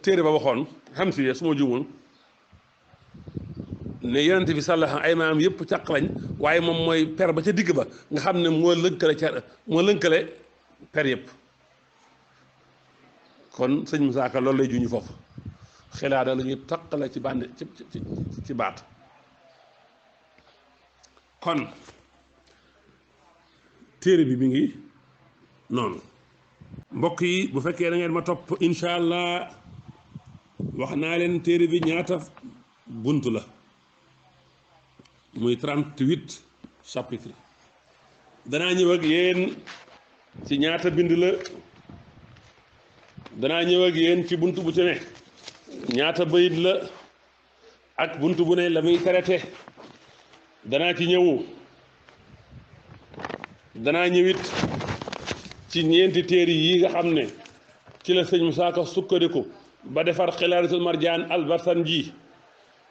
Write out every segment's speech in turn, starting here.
téere ba waxoon xam si su ma juumul ne yonent bi sàllax ay maam yëpp càq lañ waaye moom mooy per ba ca digg ba nga xam ne moo lënkale per yëpp kon sëñ Musaa Ka loolu lay juñu foofu xilaada lu ñuy taqale ci bànn ci baat kon téere bi mi ngi noonu mbokk yi bu fekkee da ngeen ma topp incha allah wax naa leen téere bi ñaata bunt la muy 38 chapitre danaa ñëw ak yéen ci ñaata bind la danaa ñëw ak yéen ci bunt bu ci ne ñaata bayit la ak bunt bu ne la muy traité danaa ci ñëw danaa ñëwit ci ñeenti téere yi nga xam ne ci la sëñ Musaa Ka sukkandiku ba defar Xilaadatul Marjaan al-Barsanji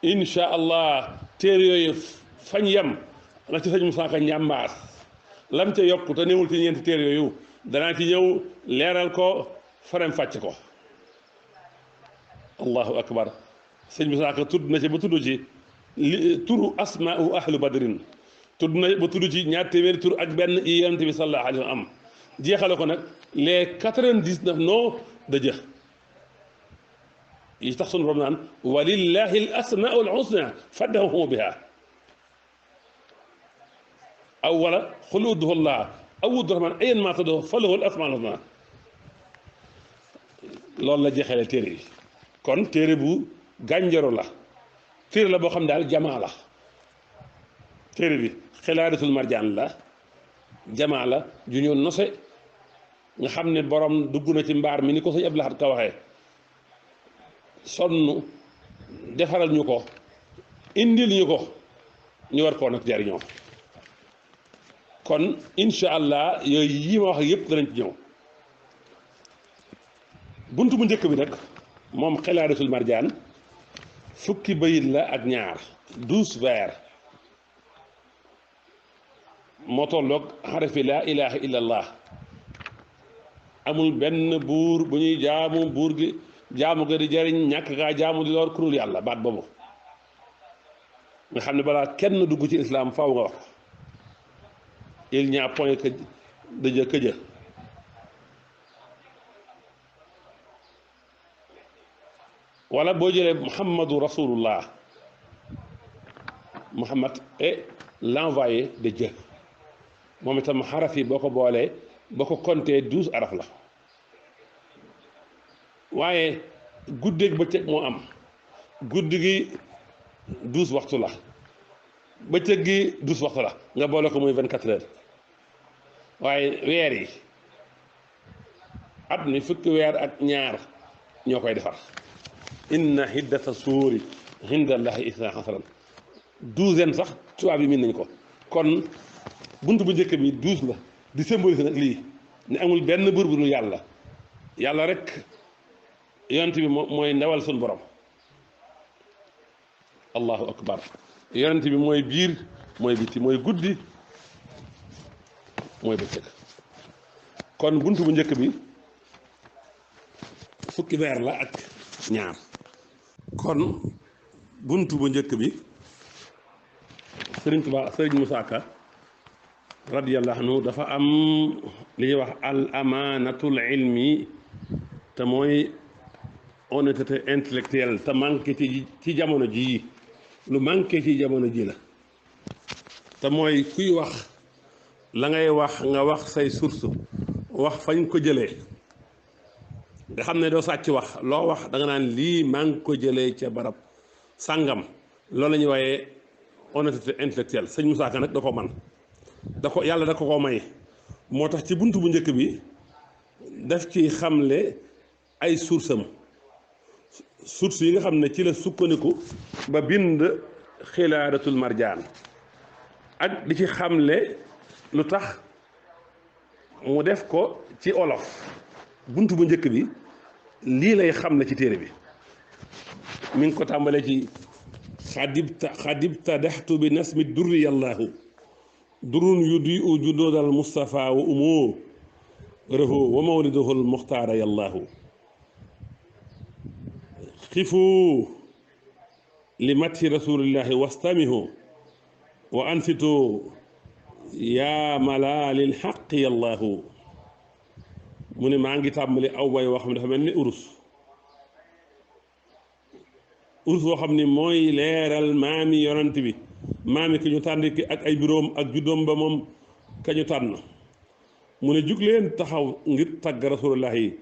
incha allah téere yooyu fañ yem la ci sëñ Musaa Ka njàmbaas lam ca yokk te néewul ci ñeenti téere yooyu danaa ci ñëw leeral ko farem fàcc ko allahu akbar sëñ Musaa Ka tudd na ci ba tudd ci turu asmaau ahlu badrin tudd na ba tudd ci ñaar téeméeri tur ak benn yi yonent bi sallallahu alayhi wa sallam am jeexale ko nag les 99 noms de Dieu yi tax sunu borom naan walillahi al asmaau al husna fad'uhu biha aw wala qul ud'u llaha aw ud'u rahman ayyan ma tad'u falahu al asmaul husna loolu la jeexale téere yi kon téere bu gànjaro la téere la boo xam daal jamaa la téere bi Xilaadatul Marjaan la jamaa la ju ñu nose nga xam ne borom dugg na ci mbaar mi ni ko sëñ Abdou Lahad Ka waxee sonn defaral ñu ko indil ñu ko ñu war koo nag jariñoo kon incha allah yooyu yi ma wax yëpp danañ ci ñëw bunt bu njëkk bi nag moom Xilaadatul Marjaan fukki bayit la ak ñaar 12 vers moo tolloog xarafi laa ilaha illa allah amul benn buur bu ñuy jaamu buur gi jaamu ga di jariñ ñàkk gaa jaamu di lor kurul yàlla baat boobu nga xam ne balaa kenn dugg ci islam faaw nga wax ko il n'y a point que de Dieu que Dieu wala boo jëlee muhammadu rasulullah muhammad est l'envoyé de Dieu moom itam xaraf yi boo ko boolee boo ko compté 12 araf la waaye guddeeg bëccëg moo am guddi gi 12 waxtu la bëccëg gi 12 waxtu la nga boole ko muy 24 heures waaye weer yi at mi fukki weer ak ñaar ñoo koy defar inna hiddata suuri indallahi isna xasaran 12 sax tubaab yi miin nañ ko kon bunt bu njëkk bi 12 la di symbolise nag lii ne amul benn buur bu dul yàlla yàlla rek yonent bi mooy ndawal suñu borom allahu akbar yonent bi mooy biir mooy biti mooy guddi mooy bëccëg kon bunt bu njëkk bi fukki weer la ak ñaar kon bunt bu njëkk bi Sëriñ Musaa Ka radiyallahu anhu dafa am li ñuy wax al amaanatul ilmi te mooy honnêteté intellectuelle te manqué ci jamono jii lu manqué ci jamono ji la te mooy kuy wax la ngay wax nga wax say source wax fañ ko jëlee nga xam ne doo sàcc wax loo wax da nga naan lii maa ngi ko jëlee ca barab sàngam loolu la ñuy waaye honnêteté intellectuelle sëñ Musaa Ka nag da ko man yàlla da ko may moo tax ci bunt bu njëkk bi daf ci xamle ay source am source yi nga xam ne ci la sukkandiku ba bind Xilaadatul Marjaan ak di ci xamle lu tax mu def ko ci olof bunt bu njëkk bi lii lay xamle ci téere bi mi ngi ko tàmbalee ci xadibta daxtu bi nasmi durri yàllaahu durun yu di u juddoodal Mustafa wa umoo rëhu wa mawliduhul muxtaara yàllaahu خفوا لمدح رسول الله واستمعوا وأنصتوا يا ملال الحق يا الله mu ne maa ngi tàmbali aw way woo xam ne dafa mel ni urus woo xam ni mooy leeral maami yonant bi maami ki ñu tànn ki ak ay biroom ak juddoom ba moom ka ñu tànn mu ne jug leen taxaw ngir tàgg rasulullah yi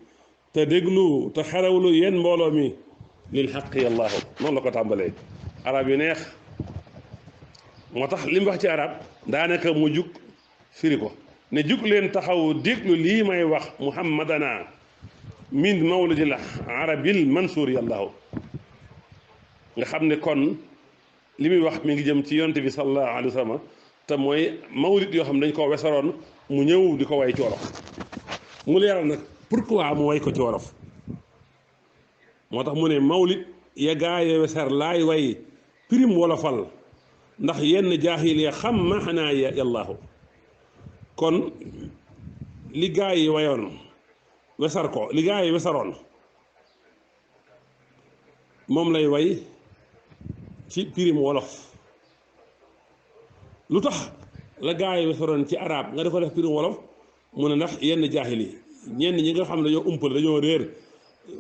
te déglu te xarawlu yéen mbooloo mi lil xaq yallaahu noonu la ko tàmbalee arab yu neex moo tax li mu wax ci arab daanaka mu jug firi ko ne jug leen taxaw déglu lii may wax muhammadana min mawlidil arabil mansuur yallaahu nga xam ne kon li muy wax mi ngi jëm ci yonte bi sallallahu alayhi wa sallam te mooy mawlid yoo xam ne dañ koo wesaroon mu ñëw di ko way ci wolof mu leeral nag pourquoi mu way ko ci wolof moo tax mu ne mawlid ya gaaye wesar laay way pirim wolofal ndax yenn jaahil ya xam maxanaa yallaahu kon li gaa yi wayoon wesar ko li gaa yi wesaroon moom lay way ci pirim wolof lu tax la gaa yi wesaroon ci arab nga dafa def pirim wolof mu ne ndax yenn jaahil yi ñenn ñi nga xam ne dañoo umpal dañoo réer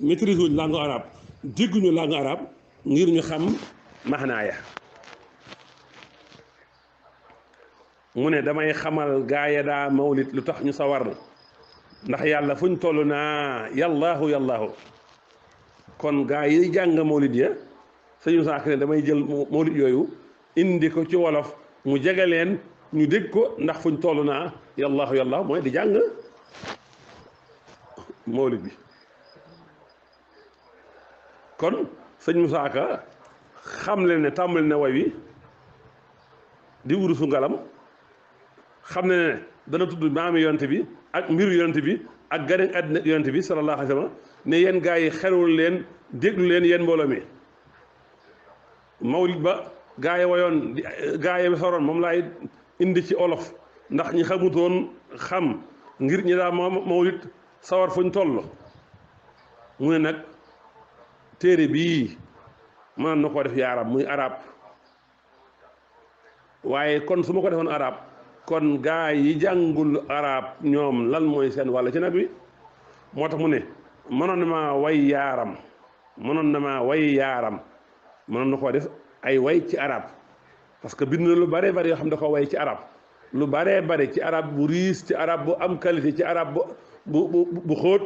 maîtrise wuñ langue arabe dégguñu langue arabe ngir ñu xam maxnaaya mu ne damay xamal gaaya daa mawlid lu tax ñu sawar ndax yàlla fuñ toll naa yallaahu yallaahu kon gaa yi jàng mawlid ya sëñu saak ne damay jël mawlid yooyu indi ko ci wolof mu jege leen ñu dégg ko ndax fuñ toll naa yallaahu yallaahu mooy di jàng mawlid bi kon sëñ Musaa Ka xam leen ne tàmbali na way wi di wurusu ngalam xam ne ne dana tudd maami yonte bi ak mbiru yonte bi ak gane àddina yonte bi sallallahu alayhi wa sallam ne yéen gaa yi xelul leen déglu leen yéen mbooloo mi mawlid ba gaa yi wayoon gaa yi soroon moom laay indi ci olof ndax ñi xamutoon xam ngir ñi daa mawlid sawar fuñ toll mu ne nag téere bii mën na koo def yaaram muy arab waaye kon su ma ko defoon arab kon gaa yi jàngul arab ñoom lan mooy seen wàll ci nag wi moo tax mu ne mënoon na maa way yaaram mënoon na koo def ay way ci arab parce que bind na lu bare bari yoo xam ne da ko way ci arab lu baree bari ci arab bu riis ci arab bu am qualité ci arab bu xóot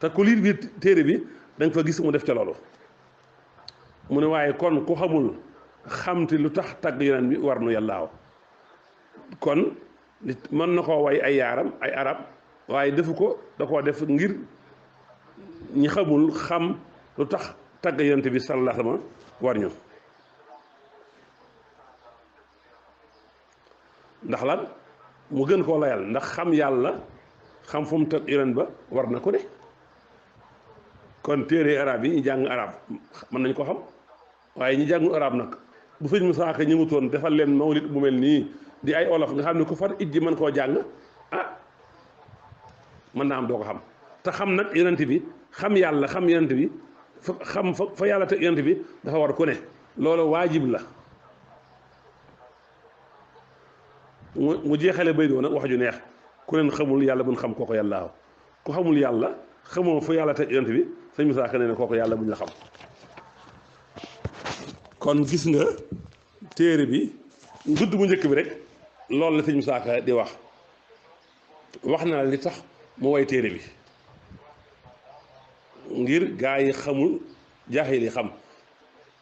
te ku liir bi téere bi da nga fa gis mu def ca loolu mu ne waaye kon ku xamul xamti lu tax tagg yonent bi war nu yàllaaw kon mën na koo way ay yaaram ay arab waaye defu ko da koo def ngir ñi xamul xam lu tax tagg yonent bi sallallahu alayhi wa sallam war ñu ndax lan mu gën koo layal ndax xam yàlla xam fu mu teg yonent ba war na ko de kon téere arab yi ñu jàng arab mën nañ ko xam waaye ñi jàngu arab nag bu sëñ Musaa Ka ñëmutoon defal leen mawlid bu mel nii di ay olof nga xam ne ku far ijji mën koo jàng ah mën naa am doo ko xam te xam nag yonent bi xam yàlla xam yonent bi xam fa yàlla teg yonent bi dafa war ku ne loolu waajib la mu jeexale bay doo nag wax ju neex ku leen xamul yàlla buñ xam kooko yàllaaw ku xamul yàlla xamoo fa yàlla teg yonent bi sëñ Musaa Ka nee na kooku yàlla buñ la xam kon gis nga téere bi gudd bu njëkk bi rek loolu la sëñ Musaa Ka di wax na li tax mu way téere bi ngir gaa yi xamul jaahil yi xam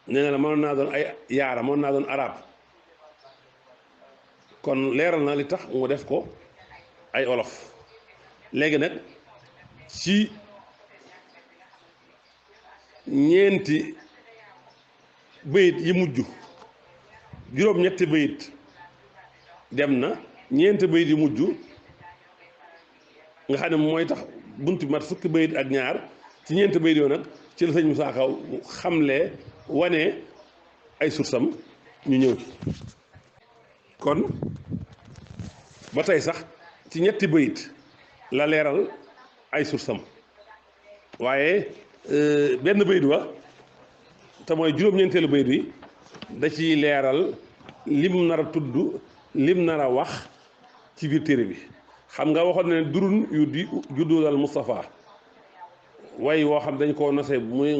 nee na la mënoon naa doon ay yaara mënoon naa doon arab kon leeral na li tax mu def ko ay olof léegi nag ci ñeenti bayit yi mujj juróom-ñetti bayit dem na ñeenti bayit yi mujj nga xam ne mooy tax bunt bi mat fukki bayit ak ñaar ci ñeenti bayit yoo nag ci la sëñ Musaa Ka xamle wane ay sursam ñu ñëw ci kon ba tey sax ci ñetti bayit la leeral ay sursam waaye benn bayit wa te mooy juróom-ñeenteelu bayt bi da ciy leeral lim nar a tudd lim nar a wax ci biir téere bi xam nga waxoon ne durun yu di juddulal Moustapha way woo xam dañ koo nose muy